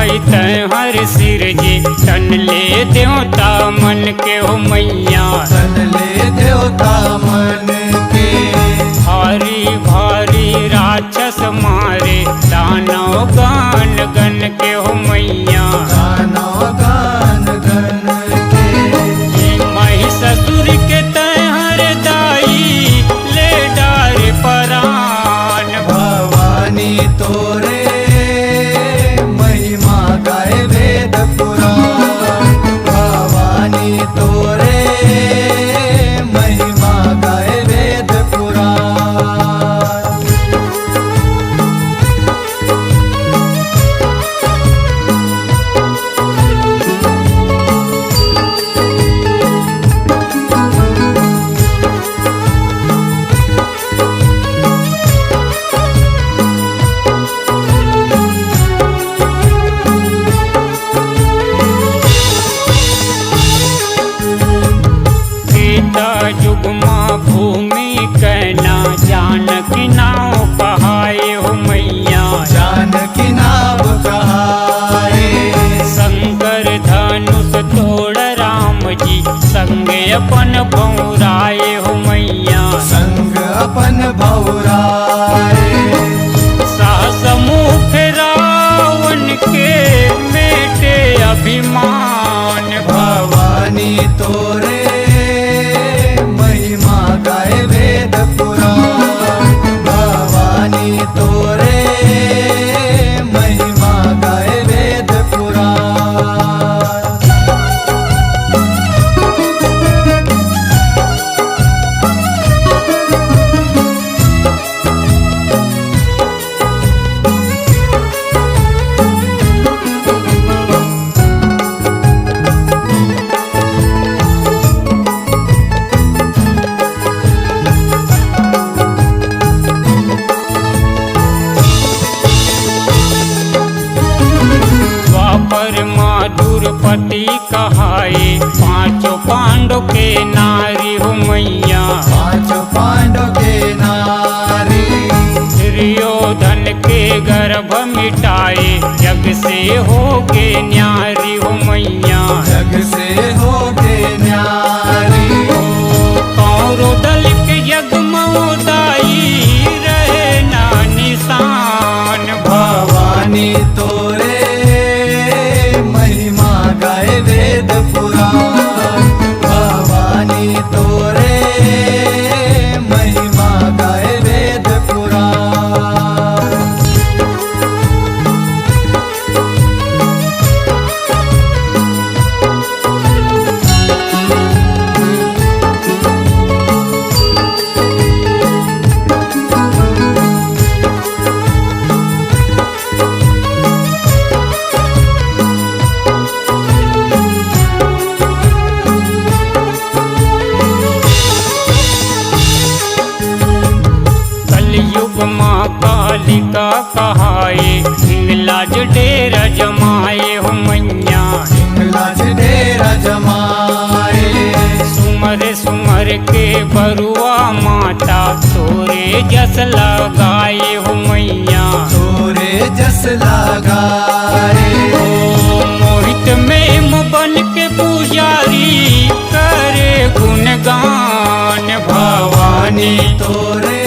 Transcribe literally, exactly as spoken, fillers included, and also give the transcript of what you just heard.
तैं हर सिरजे तन ले देवता मन के हो मैया। तन ले देवता मन के। भारी भारी राक्षस मारे दानव गण गण के हो मैया। दानव गण गण के। महिषासुर के तैं हर दाई ले डारे परान। भवानी तोरे महिमा गाए वेद पुराण। भवानी तोरे महिमा गाए वेद पुराण। त्रेता युग मा भूमि कहना जानकी नाव कहाए हो मैया। जानकी नाव कहाए। शंकर धनुष तोड़ राम जी संग अपन भौराए हो मैया। संग अपन भौराए। सहस मुख रावण के मेटे अभिमान। भवानी तोरे महिमा गाए वेद पुराण। भवानी तोरे महिमा गाए वेद पुराण। द्वापर मा द्रौपदी कहाए, पांचों पांडव के नारी हो मैया। पांचों पांडव के नारी। दुर्योधन के गर्भ मिटाए, जग से होगे न्यारी हो मैया। जग से होगे न्यारी। कौरव दल के जग मा दाई रहे ना निशान। भवानी तोरे महिमा गाए वेद पुराण। भवानी तोरे महिमा गाए वेद पुराण। कलयुग मा कालिका कहाए, हिंगलाज डेरा जमाए हो मैया। हिंगलाज डेरा जमाए। सुमर सुमर के बरुआ माता, तोरे जस लगाए हो मैया। तोरे जस लगाए। ओ मोहित में बन के पुजारी, करे गुणगान। भवानी तोरे